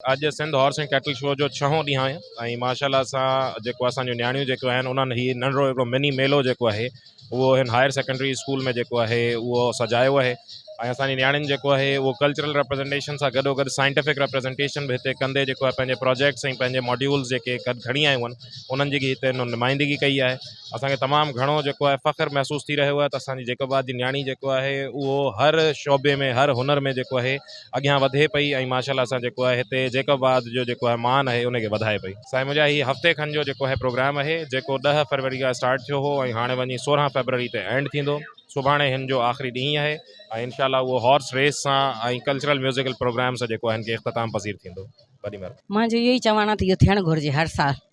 اڄ Sindh horse and cattle show جو ڇهون ڏينهن آهي ۽ ماشاء الله سان جيڪو اسان جون نياڻيون جيڪو آهن انهن هي ننڍڙو هڪڙو مني ميلو جيڪو آهي اهو هن هائر سيڪنڊري اسڪول ۾ جيڪو آهي اهو سجايو آهي ۽ اسان جي نياڻين جيڪو آهي اهو ڪلچرل ريپريزنٽيشن سان گڏو گڏ سائنٽيفڪ ريپريزنٽيشن به هتي ڪندي جيڪو آهي پنهنجي پروجيڪٽس ۽ پنهنجي ماڊيولز جيڪي گڏ کڻي آيون آهن انهن جي هتي نمائندگي ڪئي آهي اسان کي تمام گهڻو جيڪو آهي فخر محسوس ٿي رهيو آهي ته اسان جي جيڪب آباد جي نياڻي جيڪو آهي اهو هر شعبي ۾ هر هنر ۾ جيڪو آهي اڳيان وڌي پئي ۽ ماشاء الله سان جيڪو آهي هتي جيڪب آباد جو جيڪو آهي مان آهي ان کي وڌائي پئي. سائين منهنجا هي هفتي کن جو جيڪو آهي پروگرام آهي جيڪو ڏهه فروري کان اسٽارٽ ٿيو هو ۽ هاڻي وڃي سورهن فيبروري تي اينڊ ٿيندو سڀاڻي هن جو آخري ڏينهن آهي ۽ انشاء الله اهو هارس ريس سان ۽ ڪلچرل ميوزيڪل پروگرام سان جيڪو آهي هن کي اختتام پذير ٿيندو. وڏي مهرباني. منهنجو اهو ئي چوڻ آهي ته اهو ٿيڻ گهرجي هر سال.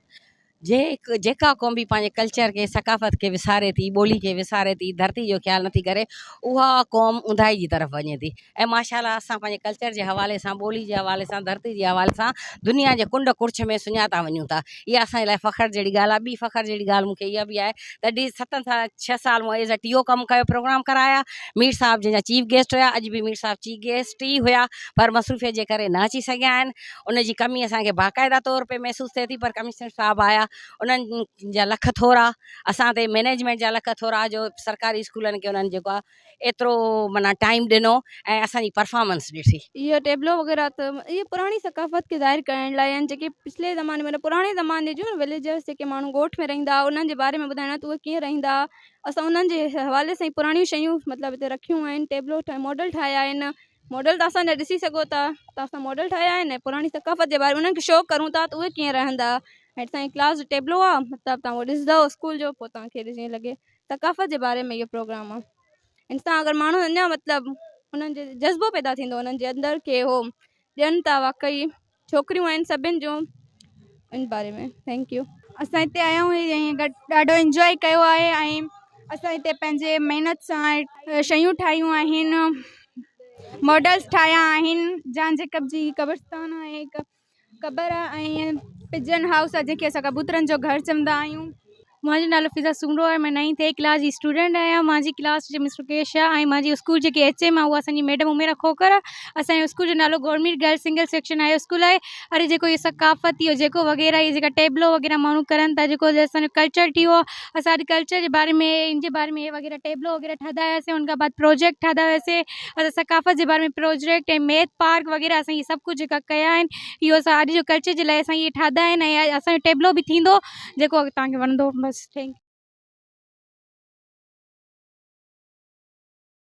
جنهن جيڪا قوم به پنهنجي ڪلچر کي ثقافت کي وساري ٿي ٻولي کي وساري ٿي ڌرتي جو خيال نٿي ڪري اها قوم اونداهي جي طرف وڃي ٿي ۽ ماشاء الله اسان پنهنجي ڪلچر جي حوالي سان ٻولي جي حوالي سان ڌرتي جي حوالي سان دنيا جي ڪنڊ ڪڙڇ ۾ سڃاتا وڃون ٿا اها اسان جي لاء فخر جهڙي ڳالهه آهي ٻي فخر جهڙي ڳالهه مون کي اها به آهي ته ڊي ستن سال ڇهه سال مون ايز اي ٽي او ڪم ڪيو پروگرام ڪرايا مير صاحب جنهن جا چيف گيسٽ هيا اڄ به مير صاحب چيف گيسٽ ئي هيا پر مصروفيت جي ڪري نه اچي سگهيا آهن ان جي ڪمي اسان کي باقاعده طور پي محسوس ٿئي ٿي پر ڪمشنر صاحب آيا انهن جا لک ٿورا اسان تي مئنيجمينٽ جا لک ٿورا جو سرڪاري اسڪولن کي انهن جيڪو آهي ايترو معنيٰ ٽائيم ڏنو ۽ اسان جي پرفارمنس ڏٺي. اهو ٽيبلو وغيره ته اهي پراڻي ثقافت کي ظاهر ڪرڻ لاء آهن جيڪي پڇلي زماني معنيٰ پراڻي زماني جون وليجرس جيڪي ماڻهو ڳوٺ ۾ رهندا هئا انهن جي باري ۾ ٻڌائڻو ته اهي ڪيئن رهندا هئا اسان انهن جي حوالي سان ئي پراڻيون شيون مطلب هتي رکيون آهن ٽيبلو ٺاهي ماڊل ٺاهيا آهن ماڊل ته اسان جا ڏسي سگهو ٿا ته اسان ماڊل ٺاهيا آهن ۽ پراڻي ثقافت جي باري ۾ انهن کي شو ڪرون ٿا ته اهي ڪيئن رهندا ۽ اسان جي ڪلاس جو ٽيبلو آهي مطلب توهان اهو ڏسندو اسڪول جو پوء توهان کي ائين لڳي ثقافت جي باري ۾ اهو پروگرام آهي ان سان اگر ماڻهو اڃا مطلب انهن جي جذبو پيدا ٿيندو انهن جي اندر ڪي هو ڏين ٿا واقعي ڇوڪريون آهن سڀن جون ان باري ۾ thank you. اسان هتي آيا آهيون ۽ ڏاڍو انجواء ڪيو آهي ۽ اسان هتي پنهنجي محنت سان شيون ٺاهيون آهن ماڊلس ٺاهيا آهن جان جيڪب جي قبرستان آهي هڪ قبر آهي ۽ پجن هائوس آهي جنهن کي اسان ڪبوترن جو گهر چوندا آهيون. منهنجو نالو فضا سومرو آهي مان نائنٿ اي ڪلاس جي اسٽوڊنٽ آهيان منهنجي ڪلاس جي مس رڪيش آهي ۽ منهنجي اسڪول جيڪي ايڇ ايم آهي اها اسان جي ميڊم عميره کوکر آهي اسان جي اسڪول جو نالو government girls single section high school آهي اري جيڪو اهو ثقافت اهو جيڪو وغيره اهي جيڪا ٽيبلو وغيره ماڻهو ڪرن ٿا جيڪو اسان جو ڪلچر ٿي ويو آهي اسان اڄ ڪلچر جي باري ۾ ان جي باري ۾ وغيره ٽيبلو وغيره ٺاهيندا هئاسين ان کان بعد پروجيڪٽ ٺاهيندا هئاسين اسان ثقافت جي باري ۾ پروجيڪٽ ۽ ميٿ پارڪ وغيره اسان اهي سڀ ڪجهه جيڪا ڪيا آهن اهو اسان اڄ جو ڪلچر جي لاءِ اسان اهي ٺاهيندا آهن ۽ اسان جو ٽيبلو به ٿيندو جيڪو توهان کي وڻندو بس thank you.